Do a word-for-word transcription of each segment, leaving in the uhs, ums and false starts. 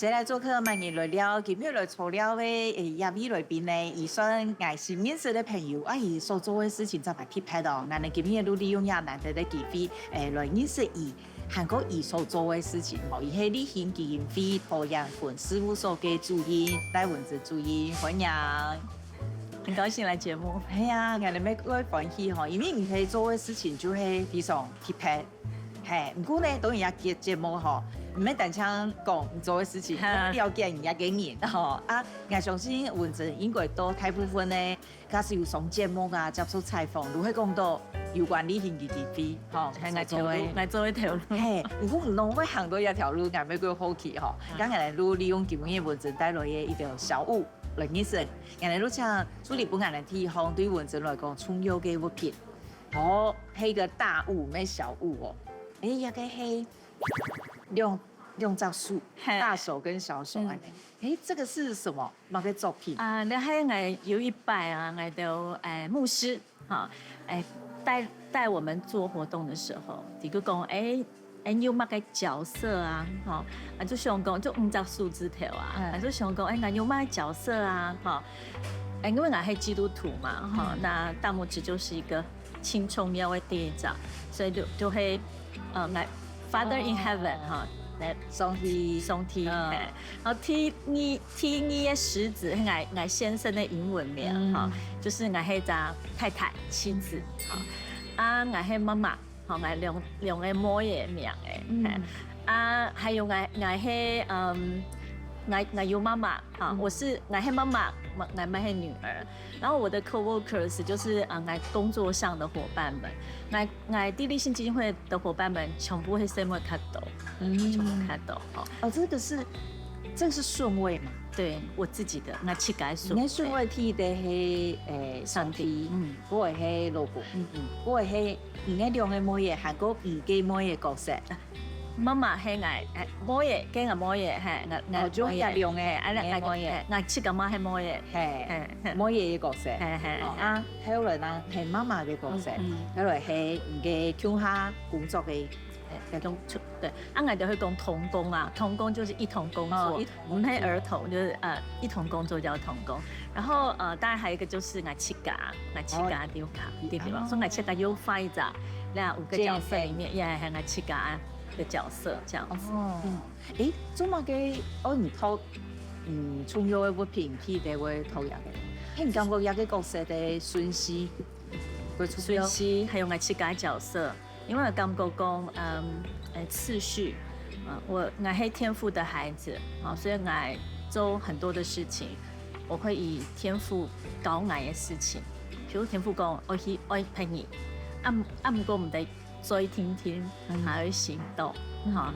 誰來作客，麼人來尞？今日來坐尞个，誒，這位來賓呢，佢算𠊎新認識个朋友，啊，佢所做个事情真係特別哦。𠊎等今日就利用這難得个機會，誒，來認識佢，還過佢所做个事情吼，佢係旅行基金會桃園分事務所个主任，賴文珍主任，歡迎。很高興來節目。係啊，𠊎等乜會歡喜吼，因為你係做个事情就係非常特別。 嘿，毋過呢，當然也結節目吼，毋免單淨講你做个事情，哈。了解人家个人吼。啊，𠊎相信文珍應該都大部分呢，假使有上節目啊，接受採訪，都會講到有關旅行个基地吼。係，𠊎做个，𠊎做个頭路。嘿，毋過你會行到這條路，𠊎乜過好奇吼。嗯。剛才就利用今日文珍帶來个一條小物來認識，𠊎等就請助理分𠊎等提供對文珍來講重要个物品。哦，係一個大物，毋係小物哦。誒，這個係 兩，兩隻手，嘿。大手跟小手恁呢。嗯。誒，這個是什麼？麼个作品？啊，那還𠊎有一擺啊，𠊎兜，誒，牧師，哈，誒，帶，帶我們做活動的時候，佢就講，誒，誒，你有麼个角色啊？哈，啊，就想講，就五隻手指頭啊，嗯。啊，就想講，誒，𠊎有麼个角色啊？哈，誒，因為𠊎係基督徒嘛，哈，嗯。那大拇指就是一個 盡重要个第一隻，所以就，就係，呃，𠊎Father in Heaven，哦。哈，來，上帝。上帝，嗯。嘿。然後第二，第二个食指，𠊎，𠊎先生个英文名，嗯。哈，就是𠊎係隻太太，妻子，哈。啊，𠊎係媽媽，哈，𠊎兩，兩个妹仔名，誒，嗯。嘿。啊，還有𠊎，𠊎係，嗯，𠊎，𠊎有媽媽，哈，嗯。我是，𠊎係媽媽，𠊎，𠊎乜係女兒。 然後我的 coworkers 就是，呃，𠊎工作上的夥伴們，𠊎，𠊎在勵馨基金會的夥伴們全部係生活卡多，嗯。全部卡多，哦。哦，這個是，這個是順位嘛？對，我自己的，𠊎自家順位。你个順位第一个係，誒，上帝，上帝，嗯。過來係老公，嗯，嗯。過來係你个兩个妹仔，還過五个妹仔角色。 媽媽係𠊎，誒，妹仔，跟𠊎妹仔，嘿，𠊎，𠊎哦，就妹仔。這兩个，嘿，啊，𠊎，你个妹仔。嘿，𠊎自家嘛係妹仔。嘿，嘿，嘿。妹仔个角色。嘿，嘿，哦，嘿。啊，後來呢，係媽媽个角色，嗯，嗯。後來係你个共下工作个，誒，工作，對，啊，𠊎就會講同工啊，同工就是一同工作，哦，一同工作。毋係兒童，就是，呃，一同工作叫同工。然後，呃，當然還有一個就是𠊎自家，𠊎自家哦，對吧？對吧？哦。所以𠊎自家有畫一隻，那五個角色裡面，這樣。也係𠊎自家 的角色這樣子。哦。嗯。誒，做麼个，哦，你讀，嗯，重要个物品，第一个會讀這個？係你感覺這個角色个順序，會重要？順序，還有𠊎自家个角色，因為𠊎感覺講，嗯，誒，次序，嗯，𠊎，𠊎係天父的孩子，啊，所以𠊎做很多的事情，我會以天父教𠊎个事情，比如天父講，愛去愛別人，啊，啊，毋過毋得 嘴定定，嗯。還愛行動，嗯。哈。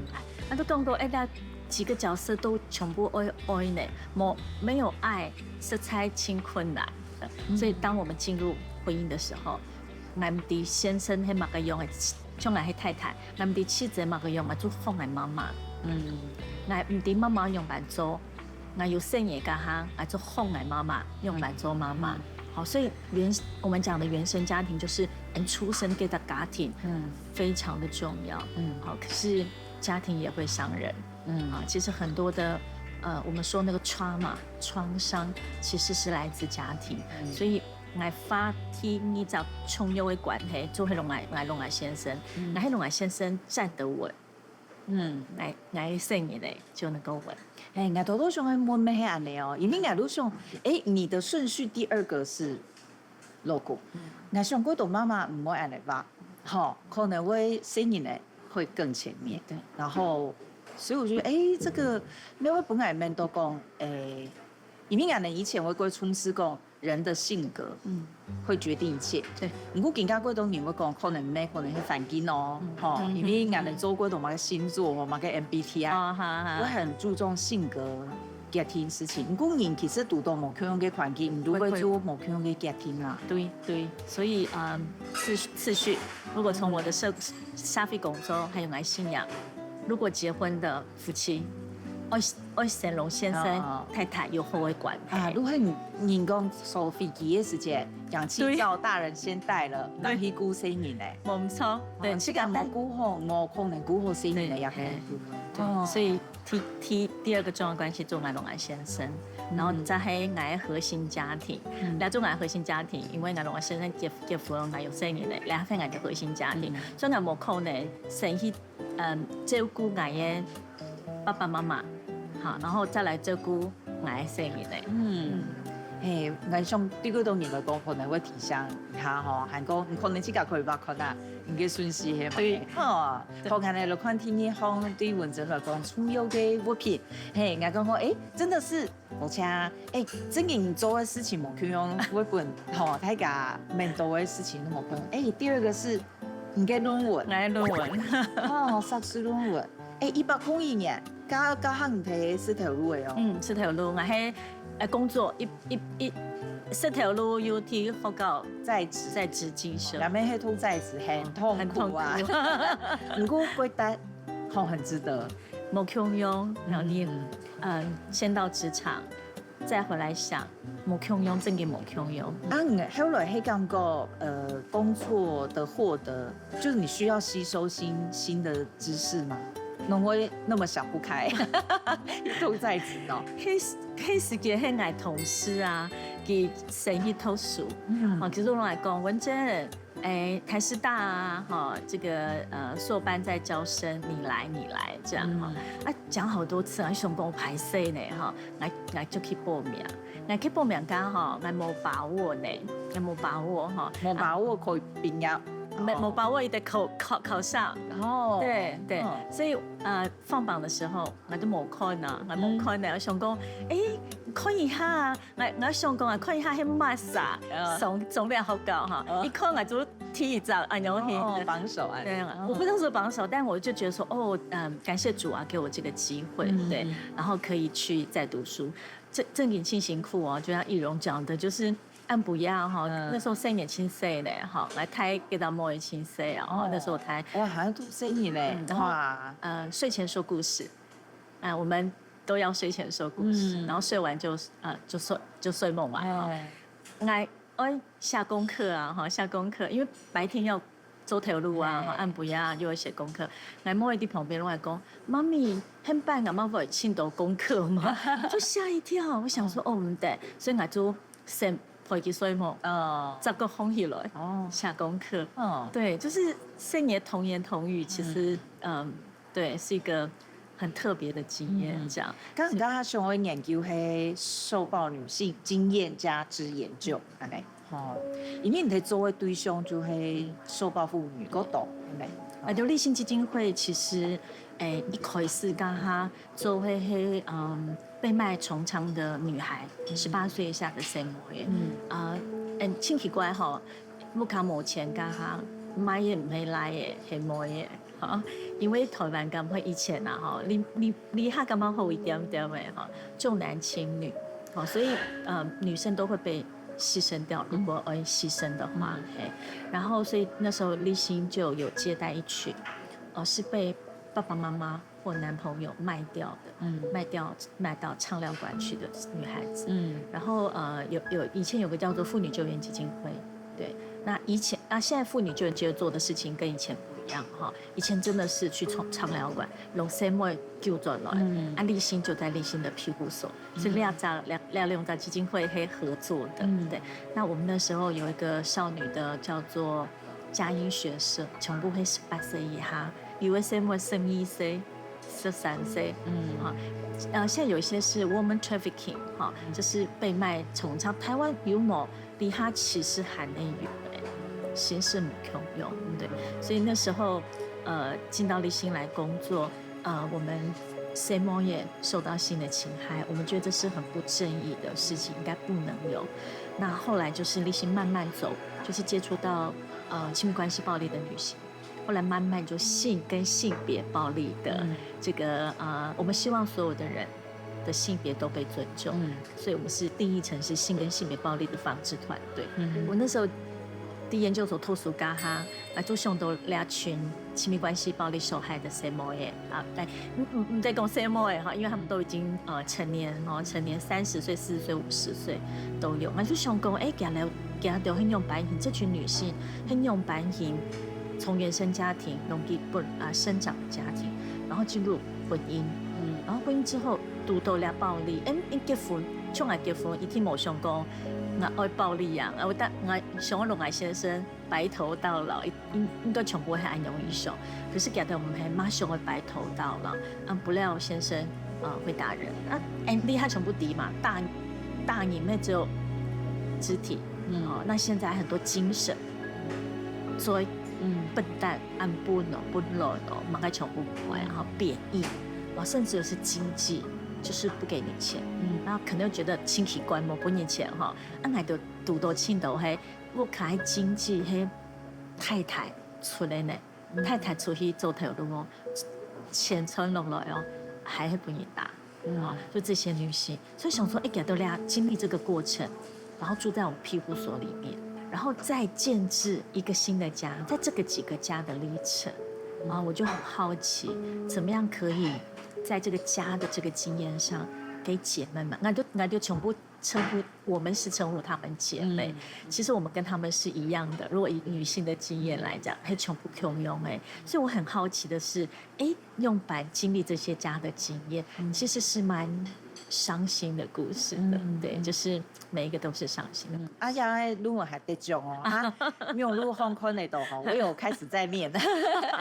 啊，都講過，誒，那幾個角色都全部愛，愛呢，無，沒有愛，實在盡困難的。嗯。所以當我們進入婚姻的時候，𠊎毋知先生係麼个樣个，像𠊎係太太，𠊎毋知妻子麼个樣，𠊎就學𠊎媽媽。嗯。𠊎毋知媽媽樣般做， 𠊎有細人家下，𠊎就學𠊎媽媽，用來做媽媽。嗯。好，所以原，我們講的原生家庭就是人出生這個家庭，嗯。非常的重要。嗯。好，可是家庭也會傷人。嗯。啊，其實很多的，呃，我們說那個trauma，創傷，其實是來自家庭。嗯。所以𠊎花第二隻重要的關係，就係摎𠊎，𠊎摎𠊎先生，嗯。𠊎係摎𠊎先生站得穩。 嗯。𠊎，𠊎細人仔就能夠穩。誒，𠊎頭頭想愛問个係恁樣哦，因為𠊎都想，誒，你的順序第二個是老公。嗯。𠊎想過，當媽媽毋會恁樣吧，吼，可能會細人仔會更前面。對。然後，所以我覺得，誒，這個，因為本來面都講，誒，因為𠊎等以前會過重視講， 人的性格，嗯。會決定一切。對。毋過今下過多人會講，可能毋係，可能係環境哦，嗯。吼，嗯，因為𠊎等做過多麼个星座，麼个M B T I，哦，哈，哈。𠊎很注重性格決定事情。毋過人其實堵到無共樣个環境，你就會做無共樣个決定啊。對，對。所以，嗯，次，次序，如果從我的社，社會工作，還有𠊎信仰，如果結婚的 夫妻，愛愛先摎先生、哦。太太有好个關係。啊，如果你人講坐飛機个時節，氧氣罩大人先戴了，對。人去顧細人呢。無錯，對，哦，自家無顧好，無可能顧好細人个，對，也可以。嘿，對，哦。所以第第第二个重要關係做𠊎摎𠊎先生，然後再係𠊎个核心家庭，嗯。來做𠊎核心家庭，因為𠊎摎𠊎先生結結婚，𠊎有細人了，來係𠊎个核心家庭，嗯。所以𠊎無可能先去 嗯，照顧𠊎个爸爸媽媽，哈，然後再來照顧𠊎个細人仔。嗯，嘿，𠊎想對幾多人來講，可能會提醒一下吼，還講你可能自家可以把看啊，你个順序係嘛？對。吼，對。好，𠊎來看第二項對文珍來講重要个物品。嘿，𠊎講講，誒，真的是 而且，誒，正經做个事情無共樣，會分吼大家面對个事情都無共樣。誒，第二個是你个論文，𠊎个論文。哦，碩士論文。誒，一百空一年，教教行你个石頭路个哦。嗯，石頭路，𠊎係呃工作一一一石頭路又去學校在職在職進修，兩邊係都在職，很痛苦啊。很痛苦。不過覺得吼很值得。無共樣，然後你嗯，先到職場， 再回來想，無共樣，正經無共樣。啊，你後來會感覺，呃，工作的獲得，就是你需要吸收新新的知識嗎？怎麼會那麼想不開？都在職哦。迄迄時節，迄𠊎同事啊，佢先去讀書，嗯，哦，其實我來講，文珍， 誒，台師大啊，哈，這個呃碩班在招生，你來你來這樣哈，嗯，啊講好多次啊，想講歹勢呢哈，來來就去報名，來去報名間哈，來無把握呢，來無把握哈，無把握可以畢業，沒無把握一定考考考上，哦，對對，嗯，所以呃放榜的時候，𠊎都無看啊，𠊎無看呢，想講，誒，看一下啊， 𠊎𠊎想講啊，看一下係麼儕，上上了學校哈，一看𠊎就第一張，哎喲，哦，榜首啊，對啊，我不知道是榜首，但我就覺得說，哦，嗯，感謝主啊，給我這個機會，對，然後可以去再讀書，這正經盡辛苦哦，就像易容講的，就是恁樣哈，那時候細人盡細咧哈，來讀該張無盡細啊，那時候讀，哇，還要讀細人咧，哇，呃，睡前說故事，啊，我們 都要睡前說故事，然後睡完就呃就睡就睡夢嘛哈。𠊎愛寫功課啊哈，寫功課，因為白天要做頭路啊哈，暗晡夜又要寫功課。𠊎妹在旁邊摎𠊎講：「媽咪，恁樣𠊎媽會盡多功課嗎？」就嚇一跳，我想說哦，毋得，所以𠊎就先陪佢睡夢，哦，再過䟘起來，哦，寫功課。哦，對，就是細人童言童語，其實嗯。 對，是一個很特別的經驗，這樣。該你剛剛想要研究係受暴女性經驗家之研究，安呢，吼，因為你在做的對象就係受暴婦女，較多，安呢。啊，就勵馨基金會其實，誒，一開始剛剛做會係，嗯，被賣蟲倉的女孩，十八歲以下的生活，嗯，啊，嗯，盡奇怪吼，屋下無錢，剛剛買也毋係倈仔，係妹仔。 哈，因為台灣感覺以前啊，吼，你你你較感覺好一點點的，吼，重男輕女，吼，所以呃女生都會被犧牲掉，如果愛犧牲的話，嘿，然後所以那時候勵馨就有接待一群，哦，是被爸爸媽媽或男朋友賣掉的，嗯，賣掉賣到長寮館去的女孩子，嗯，然後呃有有以前有個叫做婦女救援基金會，對，那以前啊現在婦女救援基金會做的事情跟以前不一樣哈， 以前真的是去長長寮館，摎細妹救轉來，嗯，啊，勵馨就在勵馨的庇護所，所以兩家兩兩兩家基金會係合作的，嗯，對。那我們那時候有一個少女的叫做佳音學社，全部係十八歲以下，有的細妹十二歲、十三歲，嗯，哈，呃，現在有一些是 woman trafficking，哈，就是被賣蟲倉，台灣有無？ 這下其實還係有欸，形式無共樣，對。所以那時候，呃，進到勵馨來工作，呃，我們細妹也受到性的侵害，我們覺得這是很不正義的事情，應該不能有。那後來就是勵馨慢慢走，就是接觸到呃親密關係暴力的女性，後來慢慢就性跟性別暴力的這個，呃，我們希望所有的人 的性別都被尊重，嗯，所以我們是定義成是性跟性別暴力的防治團隊。嗯，我那時候在研究所讀書該下，啊，就想到這群親密關係暴力受害的細妹仔啊，但毋毋毋再講細妹仔哈，因為他們都已經呃成年哦，成年三十歲、四十歲、五十歲都有。我就想講，哎，佢兜佢兜係仰般形，這群女性係仰般形，從原生家庭攏去分啊生長的家庭，然後進入婚姻，嗯，然後婚姻之後堵到這暴力，哎，結婚，像𠊎結婚，一定無想講𠊎愛暴力啊，啊，我但𠊎想愛摎𠊎先生 白頭到老，應應該全部會恁樣一想。可是佢兜毋係馬上會白頭到老，啊，不料先生呃會打人，啊，哎，你還全部知嘛，打打你們只有肢體，嗯，哦，那現在很多精神，所以嗯笨蛋、恁笨哦、笨卵哦，麼个全部不會，然後貶義，哦，甚至是經濟，就是不給你錢，嗯，然後可能又覺得親戚關無分你錢哈，啊，𠊎就堵到盡到嘿。 屋下經濟係太太出的呢，太太出去做頭路哦，錢賺落來哦，還係分人打，哦，就這些女性，所以想說，哎，佢兜這經歷這個過程，然後住在我們庇護所裡面，然後再建置一個新的家，在這個幾個家的歷程，啊，我就很好奇，怎麼樣可以在這個家的這個經驗上，給姐妹們，𠊎就𠊎就全部 稱呼，我們是稱呼她們姐妹，其實我們跟她們是一樣的。如果以女性的經驗來講，係全部共樣欸。所以我很好奇的是，哎，仰般經歷這些家的經驗，其實是蠻傷心的故事的。對，就是每一個都是傷心的。嗯，啊，這个論文還得獎哦，啊，網路上看得到吼，我有開始在念。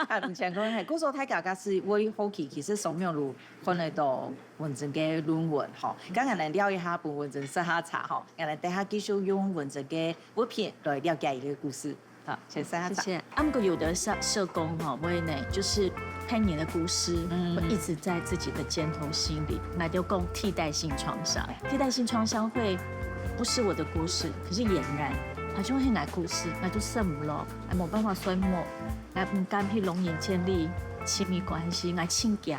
啊，毋像講，嘿，故所大家假使會好奇，其實上網路 看得到文珍个論文吼。剛剛來聊一下，分文珍食下茶吼，𠊎來等下繼續用文珍个物品來了解佢个故事。好，先食下茶。謝謝。啊，毋過有的社社工吼，會呢，就是童年的故事，嗯，會一直在自己的肩頭心裡，那就講替代性創傷。替代性創傷會不是我的故事，可是儼然，好像係𠊎故事，𠊎就食毋落，𠊎無辦法睡目，𠊎毋敢去摎人建立親密關係，𠊎盡驚。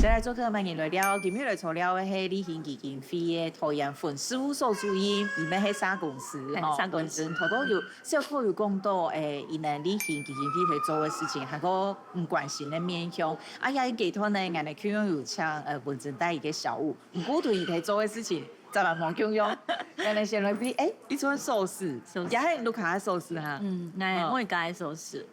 再來做客，歡迎來了。今日來坐了个係勵馨基金會个桃園分事務所主任，你們係社公司，嘿，吼，社公司。本身頭頭有，小可有講到，欸，你們勵馨基金會在做个事情，還有毋關心个面向。啊，這一階段呢，𠊎等共樣有請，呃，文珍帶一個小物，毋過對佢在做个事情， 正還無共樣。𠊎等先來比，欸，一串鎖匙，鎖匙。也係你屋下个鎖匙哈？嗯，𠊎，哦，𠊎屋下个鎖匙。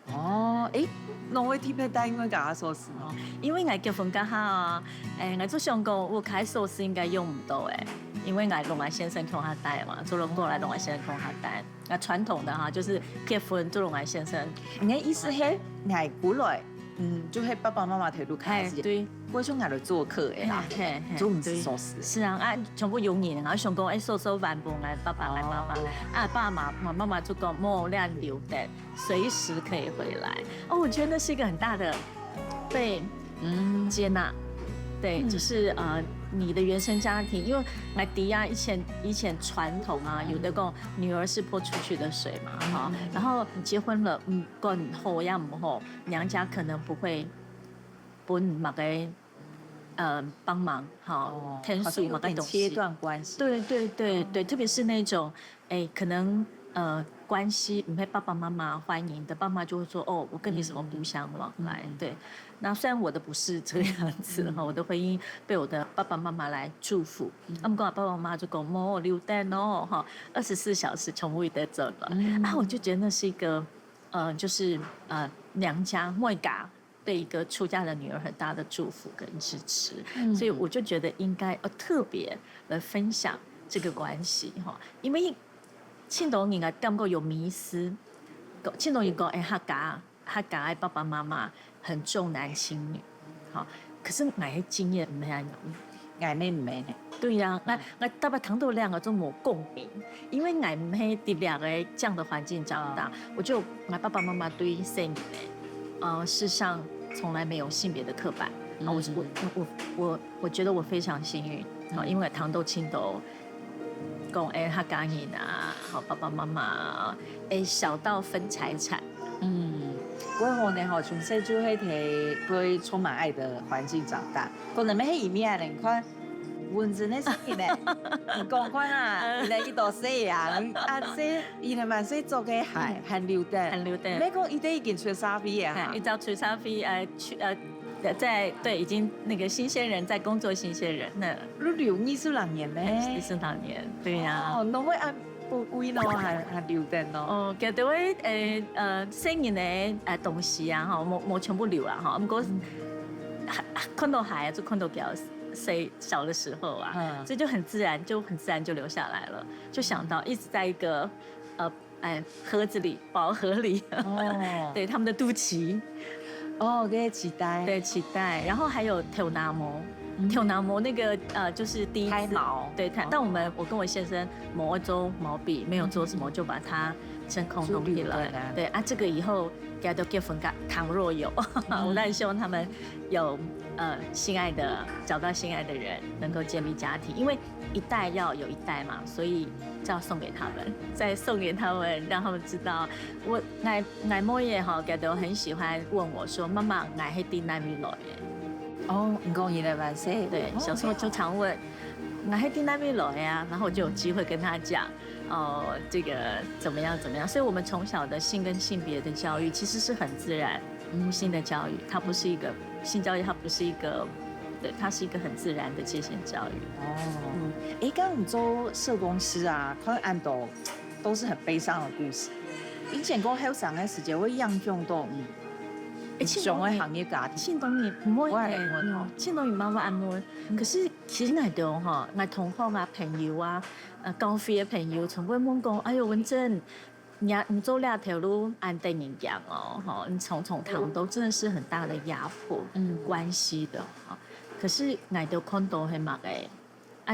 哦，欸，仰會特別帶你屋下个鎖匙哦？因為𠊎結婚該下啊，欸，𠊎就想講，屋下个鎖匙應該用毋到欸，因為𠊎摎𠊎先生共下戴嘛，就摎過來摎𠊎先生共下戴。那傳統的哈，就是結婚就摎𠊎先生。你个意思係，你還過來 嗯，就係爸爸媽媽在屋下个時間，嘿，對。毋會像𠊎來做客个啦，嘿，嘿，嘿，就毋使鎖匙。對。是啊，啊，全部有人，然後想講，欸，鎖匙還分𠊎爸爸來媽媽，哦。啊，爸媽，媽媽就講，無，恁留等，隨時可以回來。哦，我覺得那是一個很大的被，嗯，接納。對，嗯。就是，呃，你的原生家庭，因為𠊎知啊，以前，以前傳統啊，有的講女兒是潑出去的水嘛，哈，嗯。然後你結婚了，嗯， 管好也毋好，娘家可能不會分麼个，呃，幫忙，哈，哦，牽手麼个東西。好像有點切斷關係。對，對，對，對，特別是那種，欸，可能，呃，關係，毋係爸爸媽媽歡迎的，爸媽就會說，哦，我跟你什麼不相往來，嗯。對。那雖然我的不是這個樣子，嗯。哈，我的婚姻被我的爸爸媽媽來祝福，嗯。啊，毋過爸爸媽媽就講，無，留等哦，哈，二十四小時全部都在這了。嗯。啊，我就覺得那是一個 呃，就是，呃，娘家，外家對一個出嫁的女兒很大的祝福跟支持。嗯。所以我就覺得應該，呃，特別來分享這個關係，哈，因為盡多人啊，感覺有迷思，盡多人講，欸，客家，客家个爸爸媽媽很重男輕女，哈，可是𠊎个經驗毋係恁樣。 𠊎乜毋係呢。對呀，𠊎，𠊎特別聽到這個就無共鳴，因為𠊎毋係在這個這樣的環境長大，啊。我就，𠊎爸爸媽媽對細人呢，呃，事實上從來沒有性別的刻板。啊，我，嗯。我，我，我，我覺得我非常幸運，啊，嗯。因為𠊎聽到盡多講，欸，客家人啊，好，爸爸媽媽啊，欸，小到分財產，嗯。我好呢吼，從細就係在會充滿愛的環境長大，可能乜係一面呢，你看文靜个聲音呢，你講看啊，你來幾多歲啊？啊，這一兩萬歲做个還還留等，還留等。你講佢兜已經出社會啊，哎，一早出社會，呃，去呃，在對已經那個新鮮人在工作新鮮人，那你留二十零年呢？哎，二十零年，對呀。哦，那會按不歸喏，還還留等喏。哦，覺得會呃呃，細人个呃東西啊，哈，無無全部留啊，哈，不過看到還就看到比較細小的時候啊，嗯所以就很自然，就很自然就留下來了，就想到一直在一個呃哎盒子裡，包盒裡，哦，對他們的肚臍，哦，這个臍帶，對臍帶，然後還有頭那毛，頭那毛那個呃就是第一次胎毛對胎，但我們我跟我先生沒有做毛筆，沒有做什麼，就把它真空弄起來。就留在那對啊，這個以後大家都結婚，倘若有，我當然希望他們有呃心愛的，找到心愛的人，能夠建立家庭，因為一代要有一代嘛，所以就要送給他們，再送給他們，讓他們知道我。𠊎𠊎妹仔吼，佢都很喜歡問我說：「媽媽，𠊎係對哪位來的？」哦，你講一兩萬歲，對，小時候就常問，那黑丁那边来啊，然后我就有机会跟他讲，哦，这个怎么样怎么样。所以我们从小的性跟性别的教育其实是很自然，性的教育它不是一个性教育，它不是一个，对，它是一个很自然的界限教育。哦，誒，剛你做社工師啊，看恁多都是很悲傷的故事。以前過後生的時間會影響到你，誒，上个行業家庭，庆东你唔會我還誒，問哦嗯，庆东你媽媽安慰。可是其實𠊎都吼，𠊎同學啊、朋友啊、呃，高飛的朋友，全部問講，哎呦，文珍，你啊，你做這條路，恁得人驚哦，吼，你常常談到真的是很大的壓迫，嗯關係的哈。可是𠊎都看到很忙誒，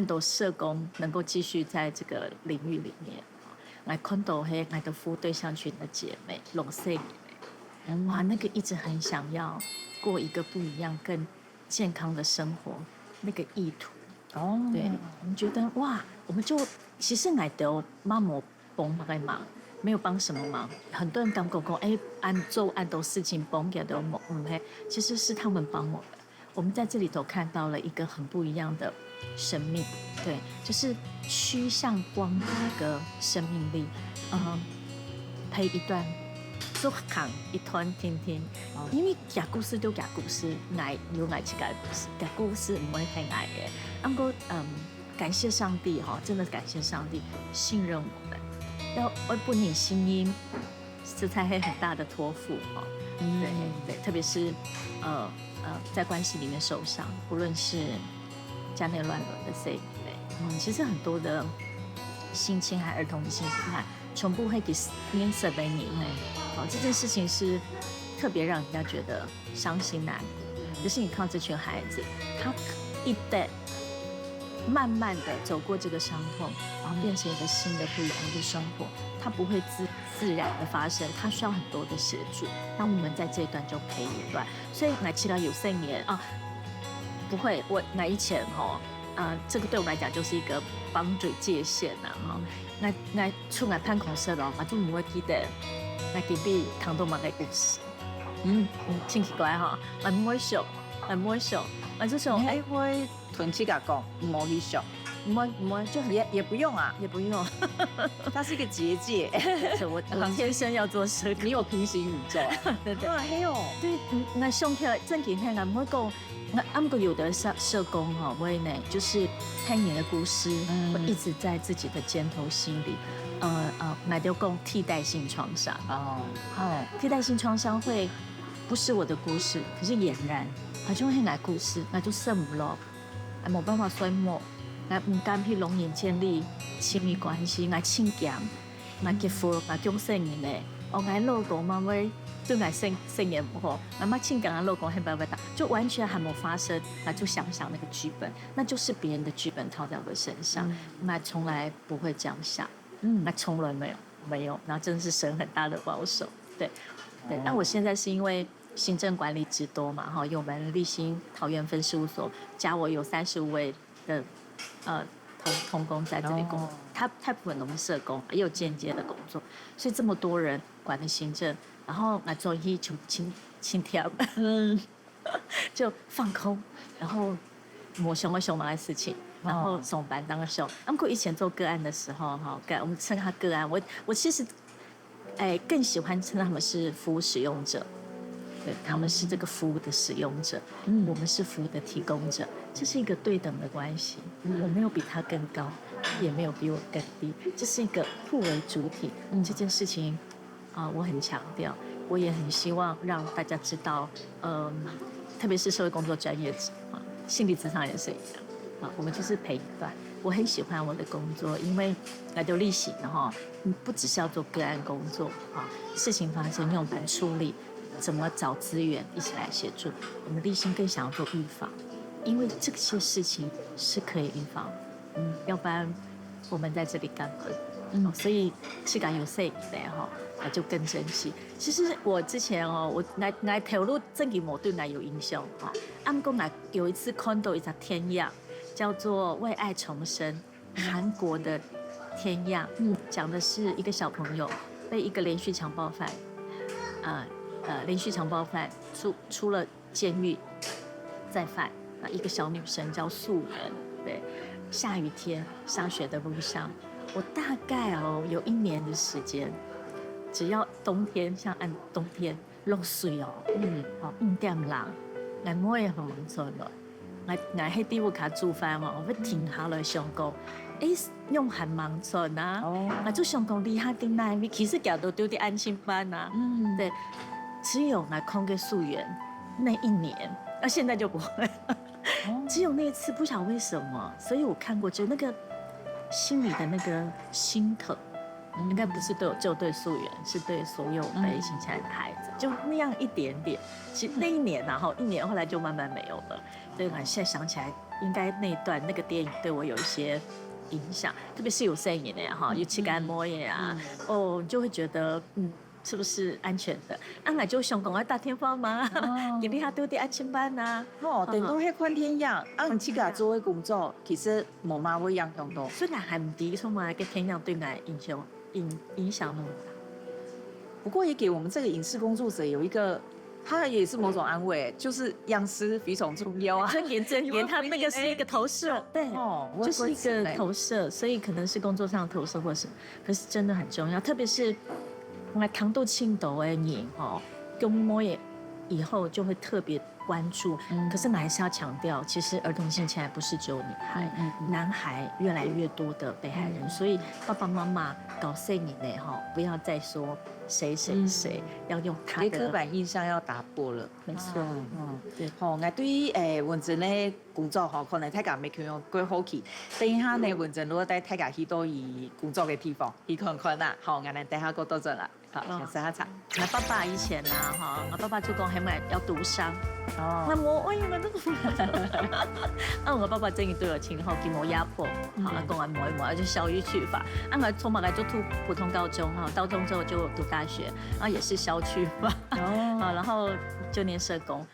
恁多社工能夠繼續在這個領域裡面，𠊎看到嘿，𠊎的服務對象群的姐妹，攏細人誒，哇，那個一直很想要過一個不一樣、更健康的生活，那個意圖。哦，對，我們覺得哇，我們就其實𠊎都嘛無幫麼个忙，沒有幫什麼忙。很多人感覺講，哎，恁做恁多事情幫佢都無，嗯嘿，其實是他們幫我們。我們在這裡頭看到了一個很不一樣的生命，對，就是趨向光的一個生命力，嗯，陪一段，就行一段定定，因為講故事就講故事，𠊎有𠊎自家的故事，講故事毋會係𠊎个，毋過嗯。感謝上帝哈，真的感謝上帝信任我們，要愛分人信任，實在係很大的託付哈。對對，特別是呃呃在關係裡面受傷，不論是家內亂倫的這一類，嗯，其實很多的性侵害、兒童的性侵害，全部會給面色被你呢。哦，這件事情是特別讓人家覺得傷心難過。可是你看這群孩子，他一代慢慢的走過這個傷痛，然後變成一個新的不一樣的生活，它不會自自然的發生，它需要很多的協助。那我們在這一段就陪一段，所以來期待有四年啊，不會，我那以前吼，啊，這個對我來講就是一個 boundary 界限啊，哈，那那出來辦公室咯，我就毋會記得，那隔壁談到麼个故事，嗯，真奇怪哈，我毋會想，我毋會想，我就想，哎，你會同自家講，毋好去想，毋會毋會，就很也也不用啊，也不用，它是一個結界。我我天生要做社工，你有平行宇宙啊，對对。啊，还有，对，嗯，那上课正经天啊，毋会讲，那啊，毋过有的社社工吼，会呢，就是听你的故事，嗯会一直在自己的肩头心里，呃呃，那就讲替代性创伤。哦，哦，替代性创伤会不是我的故事，可是俨然好像是我的故事，那就剩不落。啊，没办法说没，那毋敢去容忍建立亲密关系，那亲近，那结婚，那降生人呢？哦，我老公嘛会对我生生人不好，那么亲近啊，老公很白白打，就完全还没发生，那就想想那个剧本，那就是别人的剧本套在我的身上，那从来不会这样想。嗯，那从来没有没有，那真的是神很大的保守。对对，那我现在是因为行政管理之多嘛，哈，因为我们立新桃园分事务所加我有三十五位的呃同同工在这里工作，他大部分都是社工，也有间接的工作，所以这么多人管的行政，然後𠊎做戲就輕輕跳，嗯，就放空，然後無想要想麼个事情，然後上班當个想。啊，毋過以前做個案的時候，哈，個我們稱他個案，我我其實，哎，更喜歡稱他們是服務使用者。對，他們是這個服務的使用者，嗯，我們是服務的提供者，這是一個對等的關係。我沒有比他更高，他也沒有比我更低，這是一個互為主體。這件事情啊，我很強調，我也很希望讓大家知道，嗯，特別是社會工作專業者啊，心理諮商也是一樣啊，我們就是陪伴。我很喜歡我的工作，因為來到立新哈，嗯，不只是要做個案工作啊，事情發生要怎麼處理，怎麼找資源，一起來協助。我們立新更想要做預防，因為這些事情是可以預防的。嗯，要不然我們在這裡幹嘛？嗯，所以自家有細人仔吼，啊，就更珍惜。其實我之前哦，我來來投入正經無對來有影響哈。啊，毋過來有一次看到一隻電影，叫做《為愛重生》，韓國的電影，嗯，講的是一個小朋友被一個連續強暴犯，呃呃，連續強暴犯出出了監獄再犯，啊，一個小女生叫素媛，對，下雨天上學的路上，我大概哦有一年的時間，只要冬天像按冬天落水哦，嗯，哦五點零，𠊎妹會䟘出來，𠊎𠊎係在屋下煮飯嘛，𠊎會停下來想講，誒，仰會䟘出啊？哦，𠊎就想講，這下在哪位？其實佢都在安親班啊，嗯，對，只有𠊎看過素媛那一年，那現在就不會了。只有那一次，不曉得為什麼，所以我看過，就那個心裡的那個心疼，應該不是對我，就對素媛，是對所有被性侵害的孩子，就那樣一點點。其實那一年啊，哈，一年後來就慢慢沒有了。所以我現在想起來，應該那一段那個電影對我有一些影響，特別是有細人仔哈，有自家妹仔啊，哦，你就會覺得，嗯，是不是安全的？啊，𠊎就想講，𠊎打電話嘛，哦，今日下晝在安親班啊。哦，等到係看電影，啊，自家做个工作，其實無麼會影響到。雖然還毋知，說嘛，該電影對𠊎影響影影響那麼大。不過也給我們這個影視工作者有一個，他也是某種安慰，就是樣式非常重要啊。真言真言，他那個是一個投射，對，哦，我就是一個投射，所以可能是工作上的投射或什麼，可是真的很重要，特別是我看到青島的人哦，跟妹以後就會特別關注。可是我還是要強調，其實兒童性侵害不是只有女孩，男孩越來越多的被害人，所以爸爸媽媽教細人仔吼，不要再說誰誰誰，要用他的。這刻板印象要打破了。沒錯，嗯，對。吼，𠊎對於誒文珍的工作吼，可能大家沒有過好奇。等一下呢，文珍如果帶大家去到佢工作的地方，去看看啊，吼，𠊎等下過到轉來。 好，哦，先喝茶。我爸爸以前啊，哈，我爸爸就講，還買要賭商。哦，那我我因為那個，啊，我爸爸真的對我挺好，給我壓迫，好，嗯，跟我磨一磨，就校育去吧。啊，我從嘛來就讀普通高中哈，高中之後就讀大學，啊，也是校區吧，哦，啊，然後就念社工。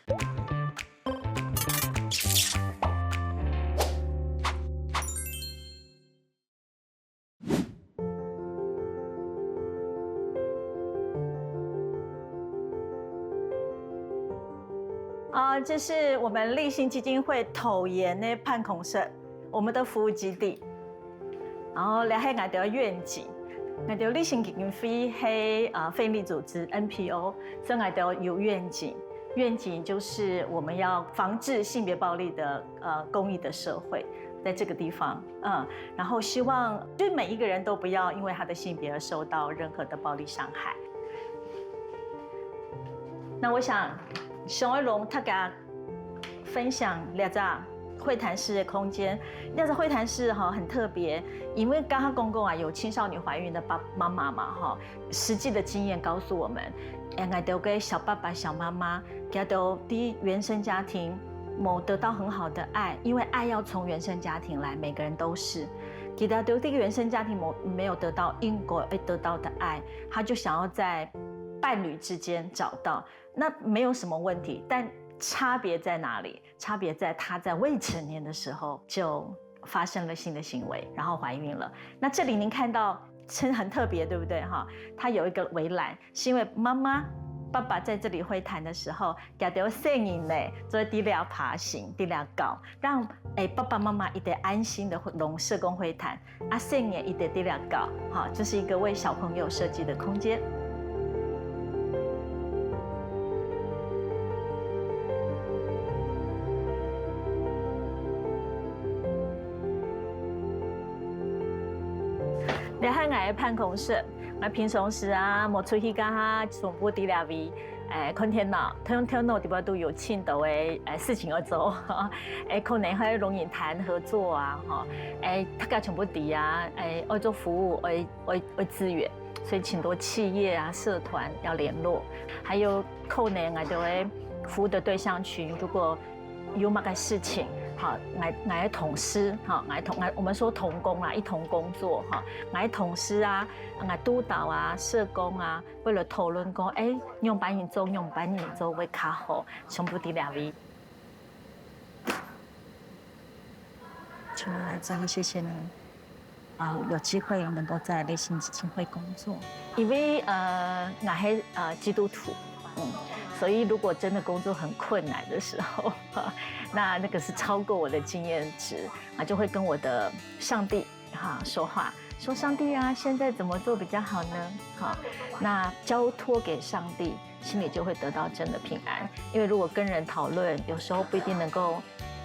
啊，這是我們勵馨基金會桃園的辦公室，我們的服務基地。然後這係𠊎兜願景，𠊎兜勵馨基金會係呃非營利組織N P O，所以𠊎兜有願景，願景就是我們要防治性別暴力的呃公益的社會，在這個地方，嗯，然後希望對每一個人都不要因為他的性別而受到任何的暴力傷害。 那我想，想愛同大家分享這隻會談室的空間。這隻會談室哈很特別，因為剛剛公公啊有青少年懷孕的爸媽媽嘛哈，實際的經驗告訴我們，哎，𠊎兜个小爸爸、小媽媽，佢兜在原生家庭沒得到很好的愛，因為愛要從原生家庭來，每個人都是。佢兜在原生家庭沒沒有得到應該會得到的愛，他就想要在 伴侶之間找到，那沒有什麼問題，但差別在哪裡？差別在她在未成年的時候就發生了性的行為，然後懷孕了。那這裡您看到真很特別，對不對？哈，它有一個圍欄，是因為媽媽爸爸在這裡會談的時候，佢兜細人呢，就會在這爬行，在這搞，讓，欸，爸爸媽媽一直安心的摎社工會談，啊，細人一直在這搞，哈，就是一個為小朋友設計的空間。 這係𠊎个辦公室，𠊎平常時啊，無出去个哈，全部在這位，欸，看電腦，看電腦裡背都有盡多个，欸，事情愛做，欸，可能還有同人談合作啊，吼，欸，大家全部在啊，欸，愛做服務，愛，愛，愛資源，所以盡多企業啊、社團要聯絡，還有可能啊，就會服務的對象群，如果 有麼个事情，哈，𠊎，𠊎个同事，哈，𠊎同，𠊎，我們說同工啦，一同工作，哈，𠊎个同事啊，𠊎督導啊，社工啊，會來討論講，欸，仰般樣做，仰般樣做會較好，全部在這位。真的，真的謝謝你。 啊，有機會能夠在勵馨基金會工作。因為，呃，𠊎係，呃，基督徒，嗯，所以如果真的工作很困難的時候，那，那個是超過我的經驗值，啊，就會跟我的上帝，哈，說話，說：「上帝啊，現在怎麼做比較好呢？」哈，那交託給上帝， 心裡就會得到真的平安。因為如果跟人討論，有時候不一定能夠，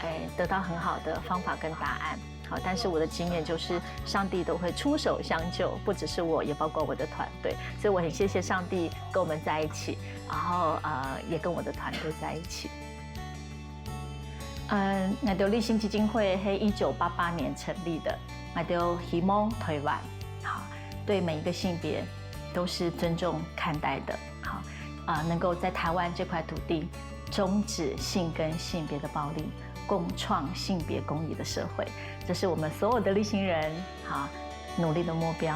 欸，得到很好的方法跟答案。好，但是我的經驗就是，上帝都會出手相救，不只是我，也包括我的團隊。所以我很謝謝上帝跟我們在一起，然後，呃，也跟我的團隊在一起。嗯，𠊎兜勵馨基金會係一九八八年成立的，𠊎兜希望台灣，好，對每一個性別都是尊重看待的。 好，啊，能夠在台灣這塊土地終止性跟性別的暴力，共創性別公義的社會，這是我們所有的勵馨人，好，努力的目標。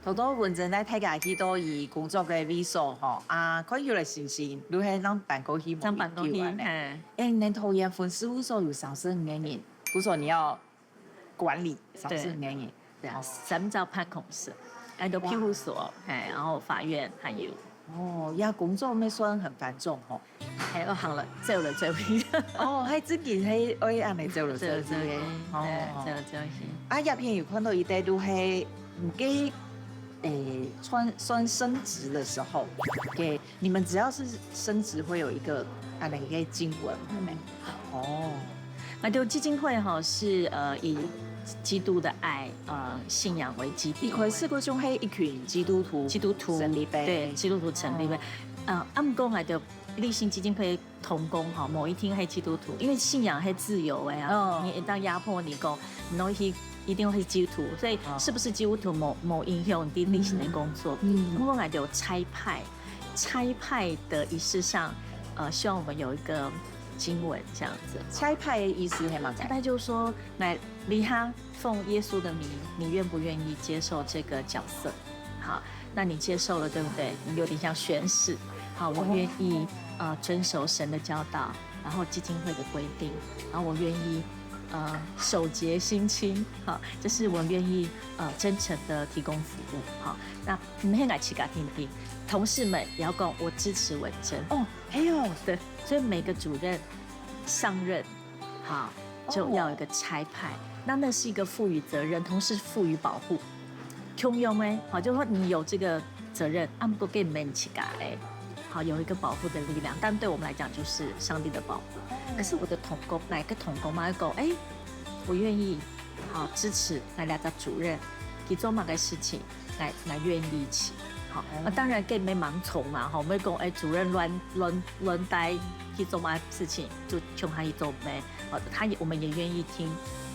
頭頭文珍帶大家去到佢工作个位所吼，啊，看起來新新，就係正搬過去無幾久啊呢。正搬過去，嘿。欸，恁大間分事務所有三十五個人，故所你愛 管理三十五個人。對啊，三隻辦公室，還有庇護所，嘿，然後法院還有。哦，這工作乜算很繁重吼。嘿，𠊎行來走來走去。哦，還真个係愛恁樣走來走去个。走來走去，哦。對，走來走去。啊，這片有看到一個就係，嗯，該，欸，算，算升職的時候，給 你們只要是升職會有一個恁樣个經文，係無？哦。𠊎兜基金會吼係，呃，以基督的愛，呃，信仰為基地。一開始該種係一群基督徒，基督徒，成立个。對，基督徒成立个。哦。呃，啊，毋過𠊎兜勵馨基金會同工吼，無一定係基督徒，因為信仰係自由个啊，哦。你會當壓迫你講，你愛去，一定愛係基督徒，所以是不是基督徒無，無影響你勵馨个工作。嗯。毋過𠊎兜有差派， 差派的儀式上，呃，希望我們有一個經文這樣子。差派的意思係麼个？差派就是說，來，這下奉耶穌的名，你願不願意接受這個角色？好，那你接受了，對不對？你有點像宣誓。好，我願意，呃，遵守神的教導，然後基金會的規定，然後我願意，呃，手潔心清。好，就是我願意，呃，真誠的提供服務。好，那 毋係𠊎自家定定，同事們也要講我支持文珍。哦，係哦。對，所以每個主任上任，哈，就要有一個差派。那那是一個賦予責任，同時賦予保護。共樣呢，好，就是說你有這個責任，啊，毋過該毋係自家个，好，有一個保護的力量。但對我們來講，就是上帝的保護。可是我的同工，哪個同工嘛，講，哎，我願意，好，支持𠊎這個主任，佢做麼个事情， 來，來願意去。好，哦。那當然更毋係盲從嘛，吼，毋係講，哎，主任亂，亂，亂帶去做麼个事情，就衝下去做咩。好，他也，我們也願意聽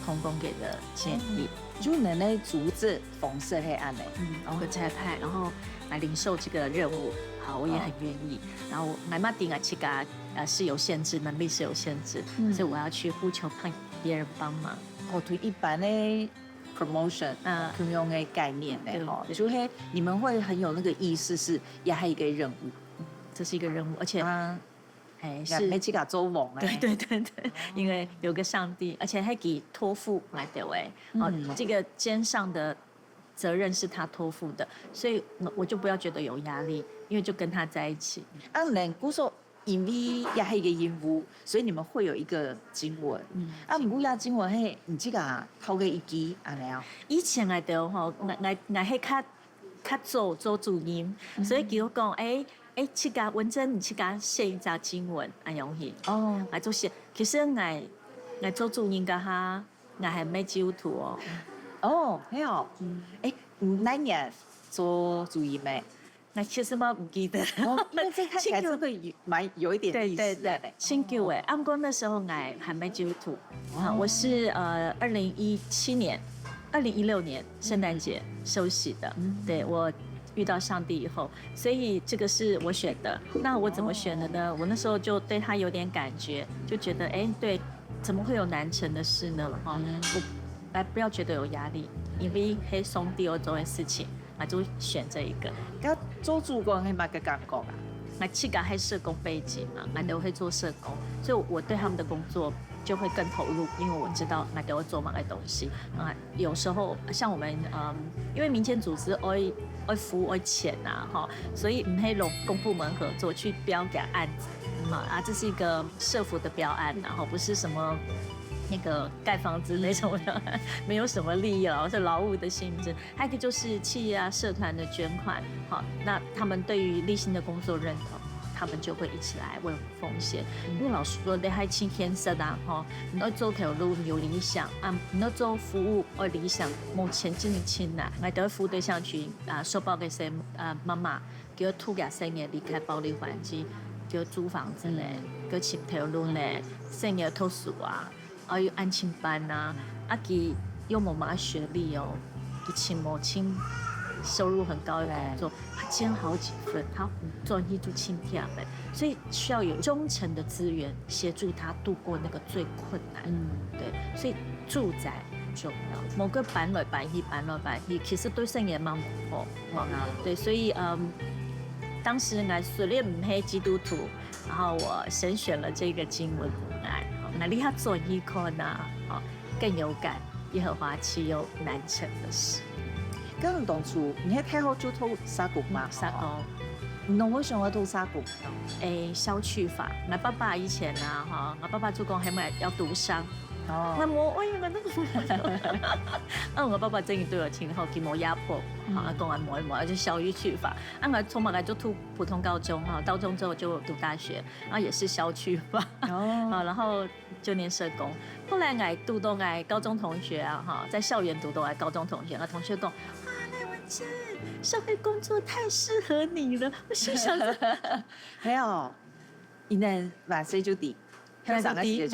同工給的建議。哦，就恁樣个組織方式係恁樣。嗯，有個差派，然後來領受這個任務，好，我也很願意。哦。然後𠊎嘛知𠊎自家，呃，是有限制，能力是有限制，嗯。所以我要去呼求別人幫忙。哦，對一般个 promotion，嗯。共樣个概念呢，對，吼，對。就係你們會很有那個意識是，這係一個任務。這是一個任務，而且，啊，哎，是，也毋係自家做王个。對，對，對，對，因為有個上帝，而且還佢託付來的，哎，哦，嗯。這個肩上的责任是他托付的，所以我我就不要觉得有压力，因为就跟他在一起。啊，恁故所因為也係一個任務，所以你們會有一個經文。嗯。啊，毋過這經文係你自家偷个一句，恁樣啊？以前𠊎兜吼，𠊎𠊎𠊎係較較早做主任，所以佢講，誒誒，自家文珍，你自家寫一隻經文，恁樣去。哦。𠊎就寫，其實𠊎𠊎做主任該下，𠊎還毋係基督徒哦。哦，係哦。嗯。誒，你哪年做主任个？ 𠊎其實嘛毋記得。哦，因為這看起來真的有，蠻有一點歷史的嘞。對對對，真久誒。啊，毋過那時候𠊎還沒基督徒。啊，我是呃二零一七年，二零一六年聖誕節受洗的。对，我遇到上帝以后，所以这个是我选的。那我怎么选的呢？我那时候就对他有点感觉，就觉得哎，对，怎么会有难成的事呢？哈，我来不要觉得有压力，因为係上帝要做的事情。 啊，就选这一个。該做主管係麼个感覺啊？𠊎自家係社工背景嘛，𠊎都會做社工，所以我對他們的工作就會更投入，因為我知道𠊎都要做麼个東西。啊，有時候像我們，嗯，因為民間組織愛愛服務愛錢啊，哈，所以毋係攏公部門合作去標个案子，啊啊，這是一個社福的標案，然後不是什麼那個蓋房子那種的，沒有什麼利益哦，是勞務的性質。 还有一个就是企业啊、社团的捐款，好，那他们对于立信的工作认同，他们就会一起来为我们奉献。因为老实说，你还请天色啊，吼，你要做头路有理想啊，你要做服务有理想，目前真的困难。我都服务对象群啊，受暴个生啊妈妈，给我吐个生也离开暴力环境，给我租房子嘞，给我请头路嘞，生也读书啊。 啊，有安亲班啊，啊，佢又無麼个学历哦，佢请無请收入很高的工作，他兼好几份，他转去就请假了，所以需要有忠诚的资源协助他度过那个最困难。嗯，对，所以住宅很重要，某个搬来搬去，搬来搬去，其实对生意蛮不好。对，所以嗯，当时呢，虽然毋系基督徒， 然后我神选了这个经文来，好，那你要做一看呐，好，更有感，耶和华岂有难成的事。該你當初你係大學就讀社工嘛？社工。你為什麼讀社工？誒，消去法。我爸爸以前啊，哈，我爸爸做工還要讀商。哦。我無，哎呀，那个，啊，我爸爸真的對我挺好，給我壓迫，啊，跟我磨一磨，就消去法。啊，我從來就讀普通高中哈，高中之后就讀大学。 啊，也是校区吧。哦。啊，然后就念社工。后来𠊎堵到𠊎高中同学啊，哈，在校园堵到𠊎高中同学，啊，同学讲：“啊，赖文珍，社会工作太适合你了。”我心想说，係哦，你能万岁就知，，𠊎毋知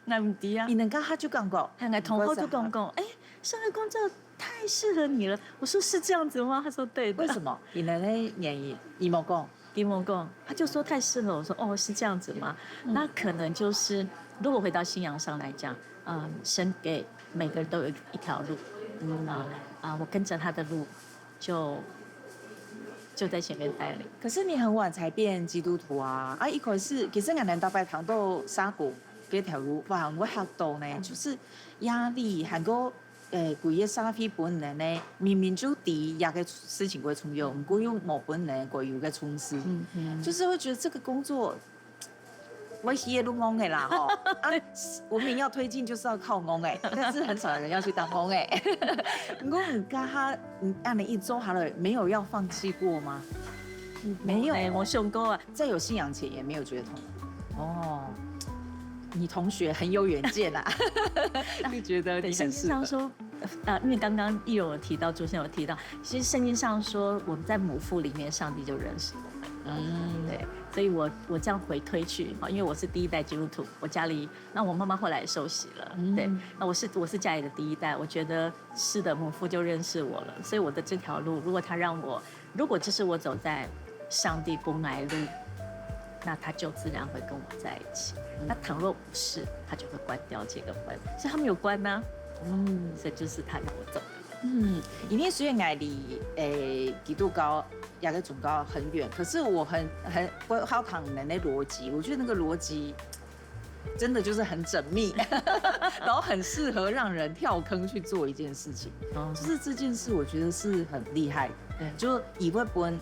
，𠊎毋知啊。你能刚下就感觉，，𠊎同学就讲讲，哎，社会工作太适合你了。我说是这样子吗？他说对的。为什么？你能个原因，你没讲。 佢问讲，他就说太适合。我说哦，是这样子吗？那可能就是，如果回到信仰上来讲，嗯，神给每个人都有一条路，嗯啊啊，我跟着他的路，就就在前面带领。可是你很晚才变基督徒啊！啊，一开始其实俺南大伯堂都杀过这条路，哇，我吓到呢，就是压力，还有 誒，佢个社會本人呢，明明就知這个事情會重要，毋過又無本人个有个重視，就是會覺得這個工作，我係路戇个啦吼。啊，文明要推進就是要靠戇个，但是很少人要去當戇个。毋過你剛剛，你恁樣一做下來，沒有要放棄過嗎？沒有，誒，我想過啊，在有信仰前也沒有覺得痛苦。哦，你同學很有遠見啊，就覺得你很適合。對，聖經上說， 啊，因为刚刚亦有提到，主持人有提到，其实圣经上说，我们在母腹里面，上帝就认识我们。嗯，对，所以我我这样回推去，哈，因为我是第一代基督徒，我家里，那我妈妈后来也受洗了，对，那我是我是家里的第一代，我觉得是的，母腹就认识我了，所以我的这条路，如果他让我，如果这是我走在上帝不爱路，那他就自然会跟我在一起。那倘若不是，他就会关掉这个门，所以他们有关吗？嗯，所以就是他让我走的。嗯，因为虽然𠊎离誒基督教这个宗教很远，可是我很很我好听你们的逻辑，我觉得那个逻辑真的就是很縝密，然后很适合让人跳坑去做一件事情。哦就是这件事，我觉得是很厉害的，对就是以会本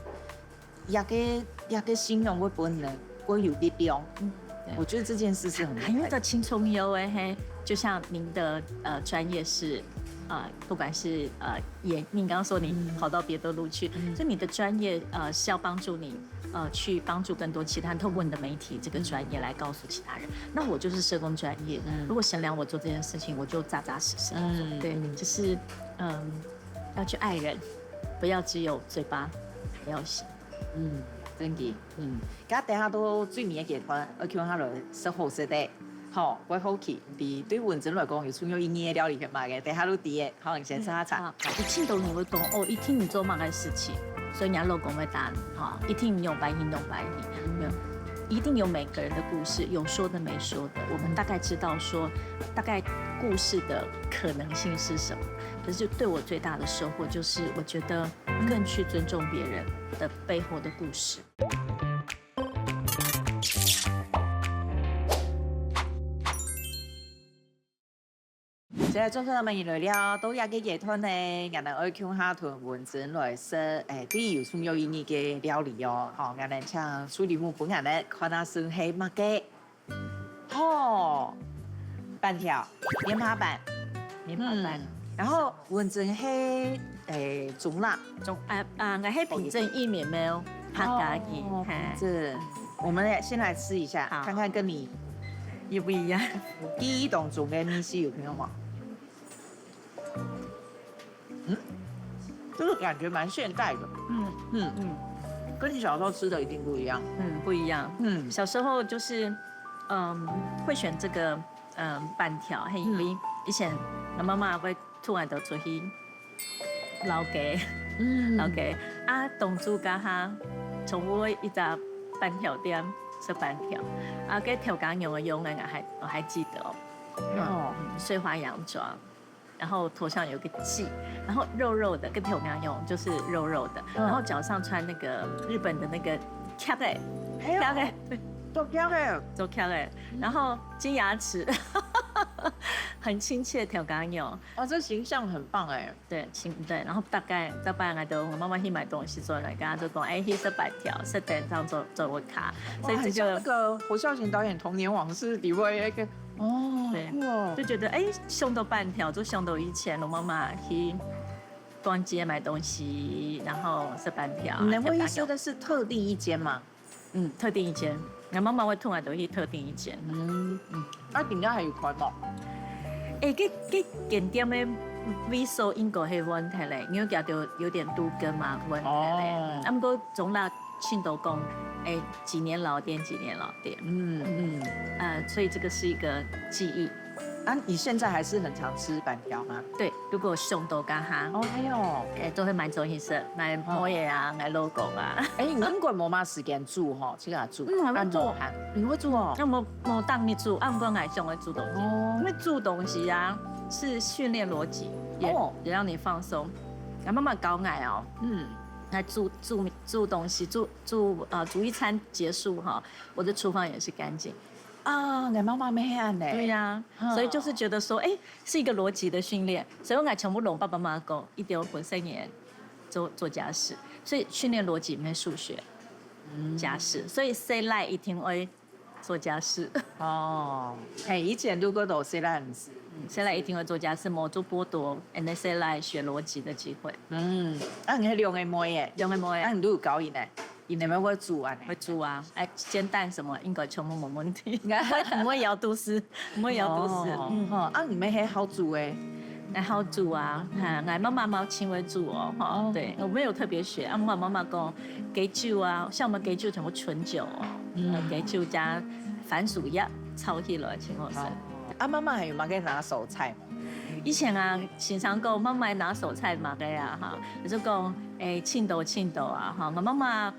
压个压个信仰会本能会有力量。嗯，我觉得这件事是很厉害的。很有个青春有哎嘿，就像您的呃专业是呃，不管是呃演，你刚刚说你跑到别的路去，所以你的专业呃是要帮助你呃去帮助更多其他人，透过你的媒体这个专业来告诉其他人。那我就是社工专业，如果神量我做这件事情，我就扎扎实实地做。嗯对，就是嗯要去爱人，不要只有嘴巴，还要行。嗯，真的，嗯，今等下到最尾个阶段，我叫下来食好食个，吼，我好奇，你对文珍来讲有重要意义个料理係麼个？等下都知个，好，你先尝尝。啊，你聽到你會講哦，一定你做麼个事情，所以你老公會打你哈，一定你用白天用白天，沒有，一定有每個人的故事，有說的沒說的，我們大概知道說，大概故事的可能性是什麼。可是對我最大的收穫就是，我覺得更去尊重別人的背後的故事。現在做客美女來了，到這个階段呢，𠊎等愛共下同文珍來食，誒，對有重要意義个料理哦。吼，𠊎等請處理目分𠊎等看下先係麼个。吼，粄條，棉花粄，棉花粄。嗯，然後文珍係誒中辣，中啊啊，𠊎係平鎮意麵包，客家人，哦嘿，是，我們來先來吃一下，好看看跟你又不一樣。記憶當中个味緒有沒有嘛？嗯，這個感覺蠻現代的，嗯嗯，嗯跟你小時候吃的一定不一樣。嗯，不一樣。嗯，小時候就是，嗯，會選這個，嗯，粄條，嘿，因為以前我媽媽會突然就出去老街，嗯老街啊，東珠家下，從我一家粄條店食粄條，啊，該調羹娘个樣，我還我還記得哦。哦，嗯，碎花洋裝，然後頭上有個髻，然後肉肉的，跟調羹娘就是肉肉的，嗯然後腳上穿那個日本的那個 kiage，哎呦 kiage，做這樣的，做 kiage，然後金牙齒，很親切的調羹娘。哦，這形象很棒哎。對，親對，然後大概大概來都，我媽媽去買東西之後來跟她就講，哎，去食粄條，食等這樣做做我卡，所以哇，這很像那就個侯孝賢導演《童年往事》裡面有一個哦，對酷哦就覺得哎，想到粄條，就想到以前我媽媽去逛街買東西，然後食粄條。你們會去調羹吃的是特定一間嗎？嗯，特定一間，我媽媽會突然就去特定一間。嗯嗯，那頂下還有開嗎？誒，該該間店个位所應該係換忒咧，因為佢就有點都更嘛，換忒咧。哦啊，毋過總啦，聽到講，誒，幾年老店，幾年老店，嗯嗯，呃，所以這個是一個記憶。啊，你現在還是很常吃粄條嗎？對，如果想到該下，哦，還有，誒，都會買東西食，買妹仔啊，買老公啊。哎，你應該無麼時間煮吼，自家煮，嗯，還會煮啊，無閒，你會煮哦？那無無當日煮，啊，毋過𠊎想愛煮東西，哦因為煮東西啊是訓練邏輯，也、哦也讓你放鬆。然後媽媽教𠊎哦，嗯，來煮煮煮東西，煮煮呃煮一餐結束哈，我的廚房也是乾淨。啊，你媽媽沒恁呢？對呀、嗯所以就是覺得說，哎，是一個邏輯的訓練，所以我全部攏爸爸媽媽講，一定要本身也做做家事，所以訓練邏輯沒數學，家事，所以細賴一定會做家事。哦，嘿，以前如果都細賴毋係，嗯，細賴一定會做家事，無就剝奪，and then細賴學邏輯的機會。嗯，啊，你係兩個妹耶，兩個妹仔啊，你都有教佢呢，佢兩個會煮啊呢？會煮啊，哎，煎蛋什麼應該全部沒問題，不會搖肚屎，不會搖肚屎。哦嗯，哦，啊，你們還好煮誒？然後煮啊，哈，來媽媽媽親會煮哦，哈，哦對，我沒有特別學，啊，我媽媽講，雞酒啊，像我們雞酒全部純酒哦，嗯嗯，雞酒加番薯葉炒起來，真好食。啊，媽媽還有麼个拿手菜嗎？以前啊，先生講媽媽拿手菜麼个啊，哈，就講，誒，青島青島啊，哈，我媽媽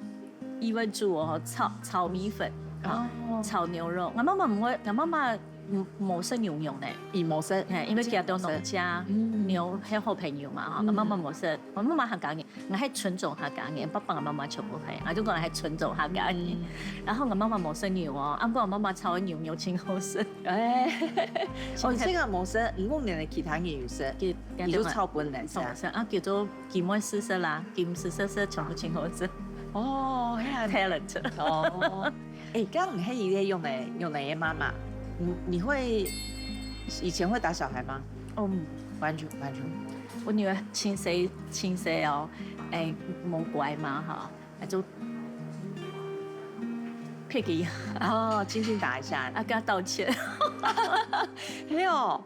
伊會煮哦，炒炒米粉，哈，哦炒牛肉。我媽媽毋會，我媽媽嗯，無食牛肉呢。佢無食，係，因為佢都農家，嗯。牛係好朋友嘛，哈，嗯。媽媽無食，我媽媽客家人，𠊎係純種客家人，爸爸媽媽全部係，𠊎就講𠊎係純種客家人。嗯。然後𠊎媽媽無食牛哦，啊，毋過𠊎媽媽炒个牛肉真好食。哎，哦，這個無食，你問你的其他人有食，佢，佢就炒分人食。炒分人食，啊，叫做佢毋會試食啦，佢毋試食食全部真好食。哦，係啊。Talent。哦。 哎，剛剛你還有在用的，用的媽媽，你，你會，以前會打小孩嗎？嗯，完全，完全。我女兒真細，真細哦，哎，無乖嘛哈，那就撇佢。哦，輕輕打一下。啊，跟她道歉。沒有。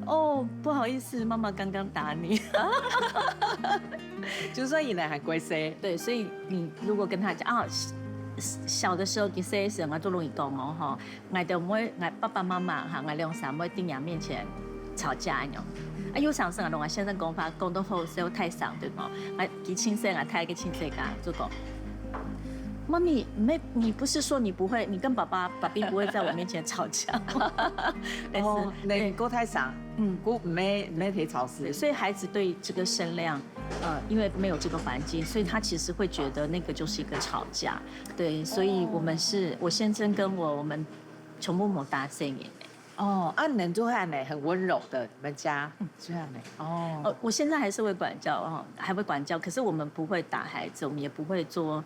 哦，不好意思，媽媽剛剛打你。就算以前還乖些。對，所以你如果跟她講啊，小，小的時候，佢細个時候，𠊎都容易講哦，吼，𠊎都毋會，𠊎爸爸媽媽哈，𠊎兩儕毋會在人面前吵架恁樣。啊，有常時啊，𠊎先生講話講到好笑，太傷，對無？啊，佢親生啊，他一個親生啊，就講，媽咪，沒，你不是說你不會，你跟爸爸、爸比不會在我面前吵架嗎？但是，哦，你，對。過太傷，嗯。過毋會，毋會太吵事。對，所以孩子對這個聲量，呃，因為沒有這個環境，所以他其實會覺得那個就是一個吵架。對，所以我們是，哦。我先生跟我，我們全部無打細人的。哦，啊，你們就會恁樣，很溫柔的，你們家，嗯。就會恁樣。哦。呃，我現在還是會管教哦，還會管教，可是我們不會打孩子，我們也不會做，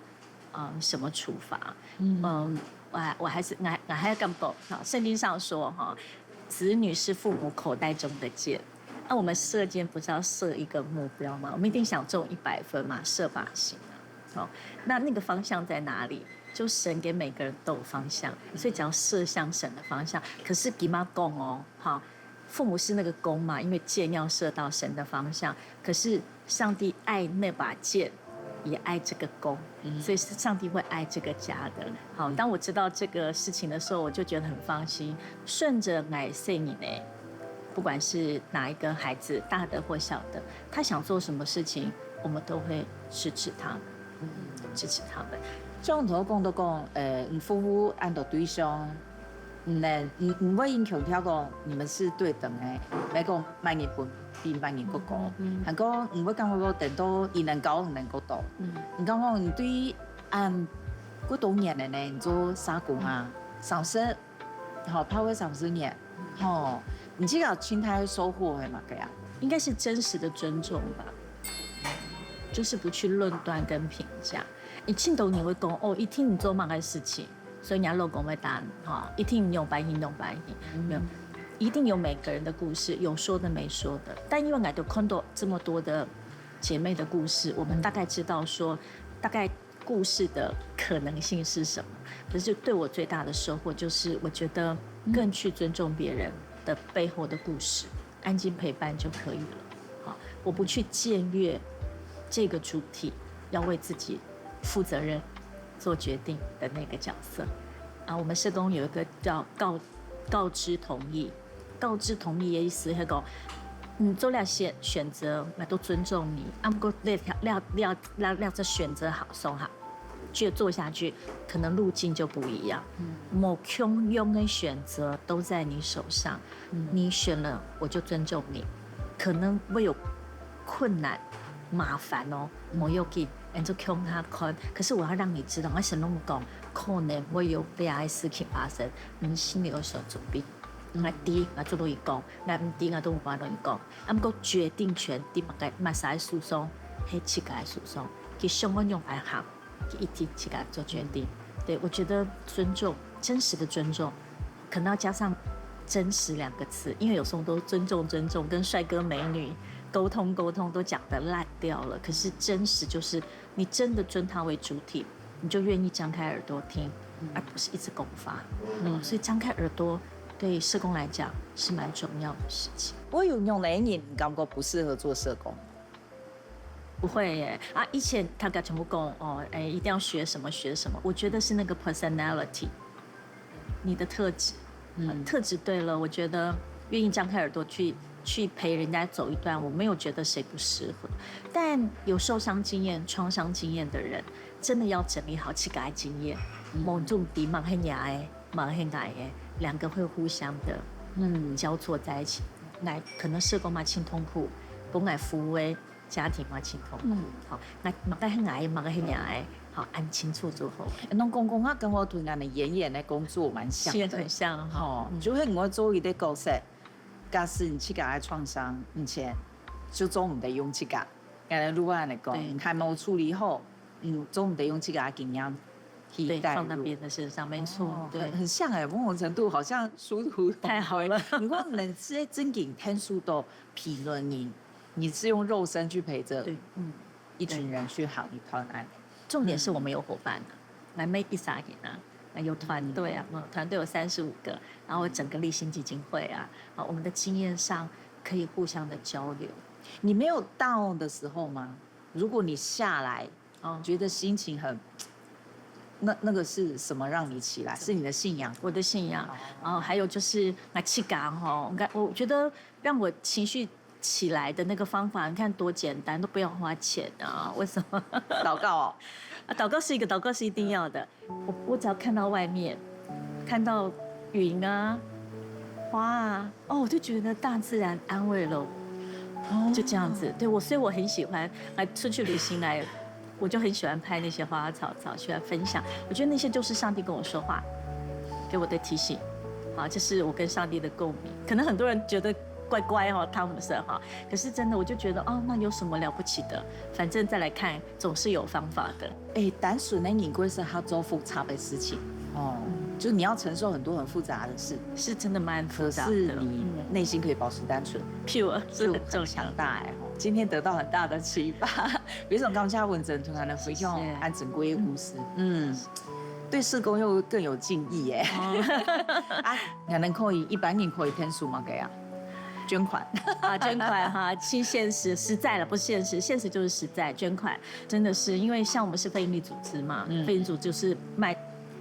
呃，什麼處罰。嗯。嗯，我還，我還是，我還，我還要這樣講，哈，聖經上說，哈，子女是父母口袋中的箭。那我們射箭不是要射一個目標嗎？我們一定想中一百分嘛，射靶心啊。哦，那那個方向在哪裡？就神給每個人都有方向，所以只要射向神的方向。可是佢嘛講哦，哈，父母是那個弓嘛，因為箭要射到神的方向。可是上帝愛那把箭，也愛這個弓，嗯。所以是上帝會愛這個家的。好，嗯。當我知道這個事情的時候，我就覺得很放心。順著𠊎細人呢，不管是哪一個孩子，大的或小的，他想做什麼事情，我們都會支持他，嗯。支持他們。像頭講到講，呃，你夫婦恁多對象， 嗯，你，你會強調講你們是對等的，毋係講麼人分比麼人較高。嗯，嗯。還過你會感覺講等到佢能高，你能夠到。嗯。你講講你對恁，幾多年了呢？你做社工啊，三十，吼，拍會三十年，吼，你這個心態收穫係麼个啊？應該是真實的尊重吧，就是不去論斷跟評價。你聽到你會講，哦，一定你做麼个事情， 所以人家老公會打你，吼，一定你用白眼，用白眼，嗯。沒有，一定有每個人的故事，有說的沒說的。但因為𠊎都看到這麼多的姐妹的故事，我們大概知道說，大概故事的可能性是什麼。可是對我最大的收穫就是，我覺得更去尊重別人的背後的故事。 安靜陪伴就可以了。好，我不去僭越這個主體，要為自己負責任、做決定的那個角色。啊，我們社工有一個叫告，告知同意。告知同意的意思係講，你做了選，選擇，𠊎都尊重你。啊，毋過這條，這，這，這，這選擇好，送好，就做下去，可能路徑就不一樣。嗯。無共樣的選擇都在你手上。 嗯。你選了，我就尊重你。可能會有困難、麻煩哦，無要緊，俺就共下看。可是我要讓你知道，𠊎先攏講，可能會有這樣的事情發生，你心裡有所準備。嗯。𠊎知，𠊎就同你講；𠊎毋知，𠊎都無法同你講。啊，毋過決定權在麼个，麼儕手上，係自家个手上，佢想愛仰般行。 一定自家做決定。對，我覺得尊重，真實的尊重，可能要加上真實兩個字，因為有時候都尊重尊重，跟帥哥美女溝通溝通都講得爛掉了。可是真實就是你真的尊他為主體，你就願意張開耳朵聽，嗯。而不是一直攻伐。嗯。所以張開耳朵對社工來講是蠻重要的事情。會有哪種人感覺不適合做社工？ 不會耶。啊，以前大家全部講，哦，哎，一定要學什麼學什麼，我覺得是那個personality，你的特質，嗯。呃，特質對了，我覺得願意張開耳朵去，去陪人家走一段，我沒有覺得誰不適合。但有受傷經驗、創傷經驗的人，真的要整理好自家的經驗，嗯。無就毋知麼个係若个，麼个係𠊎个，兩個會互相的嗯，交错在一起，来可能社工嘛真痛苦，本来服务的家庭嘛真痛苦，嗯，好，那么个很矮，么个很矮，好，按清楚就好。侬公公啊，跟我同样的演员的工作蛮像的，现在很像哈，吼，就係我做一个角色，假使你自家个创伤，以前就做毋得用自家，刚才陆安来讲，对你还没有处理好，嗯，做毋得用自家个经验去对，带入。放到别人的身上，没错，哦对很，很像哎，某种程度好像殊途同归。太好了。不过你是正经天数到评论你，你是用肉身去陪着对，嗯。一群人去行一段案。重点是我们有伙伴啊，来 make 一啥人啊，那有团队啊，嗯，团队有三十五个，然后整个立新基金会啊，啊，我们的经验上可以互相的交流。你没有 down 的时候吗？如果你下来，哦，觉得心情很，那那个是什么让你起来？是你的信仰？我的信仰，然后还有就是那气感哈，我感我觉得让我情绪起来的那个方法，你看多简单，都不用花钱啊，为什么？祷告哦。啊，祷告是一个，祷告是一定要的。我我只要看到外面，看到云啊、花啊，哦，我就觉得大自然安慰了我，就这样子。对我，所以我很喜欢来出去旅行来，我就很喜欢拍那些花花草草，喜欢分享。我觉得那些就是上帝跟我说话，给我的提醒。好，这是我跟上帝的共鸣。可能很多人觉得怪怪哦，汤姆森哈，可是真的我就觉得哦，那有什么了不起的？反正再来看，总是有方法的。哎，单纯的人过是他做复杂的事情哦，就你要承受很多很复杂的事，是真的蛮复可杂的。是你内心可以保持单纯，pure 是就很重要很强。大哎。今天得到很大的启发，非常感谢文珍同大家分享谢谢安整归的故事，嗯，对社工又更有敬意哎。啊，还能可以一般人可以天数吗？给啊，捐款。啊，捐款哈，其实现实实在了，不是现实，现实就是实在，捐款真的是因为像我们是非营利组织嘛，非营组织就是卖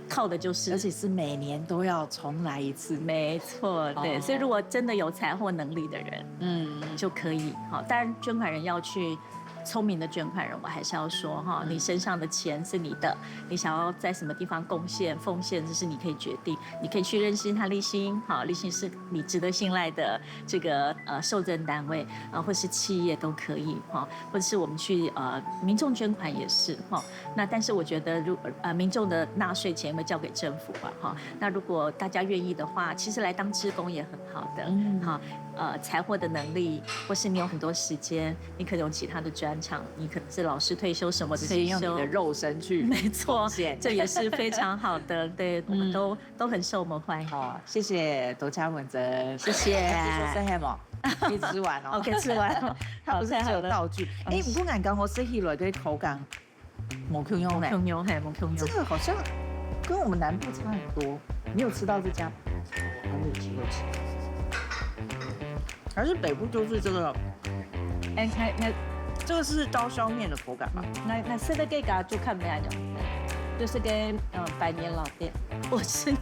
靠的就是，而且是每年都要重来一次。没错，对，哦所以如果真的有才或能力的人，嗯，就可以哈。当然，捐款人要去聪明的捐款人，我还是要说哈，你身上的钱是你的，你想要在什么地方贡献、奉献，这是你可以决定。你可以去认识他立新，哈，立新是你值得信赖的这个呃受赠单位啊、或是企业都可以哈，或者是我们去呃民众捐款也是哈。那但是我觉得如呃民众的纳税钱会交给政府嘛哈，那如果大家愿意的话，其实来当志工也很好的，嗯哈，呃，财货的能力，或是你有很多时间，你可能有其他的专长，你可能是老师退休什么退休直接用你的，肉身去，没错献，这也是非常好的，对，我们都都很受我们欢迎。好，谢谢多佳文珍，谢谢不说声嘿么，可以吃完哦。 OK，吃完了，它不是只有道具。哎，不过刚刚我说起来个口感，没共样呢。共样嘿，没共样。这个好像跟我们南部差很多。你有吃到这家吗？还没有机会吃。还是北部就是这个，哎，那那这个是刀削面的口感吧？那那吃的这个就看不来的，就是跟呃百年老店，我是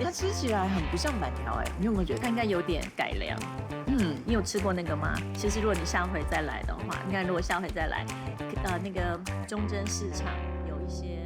它吃起来很不像粄条哎，你有没有觉得？它应该有点改良。嗯，你有吃过那个吗？其实如果你下回再来的话，你看如果下回再来，呃，那个中正市场有一些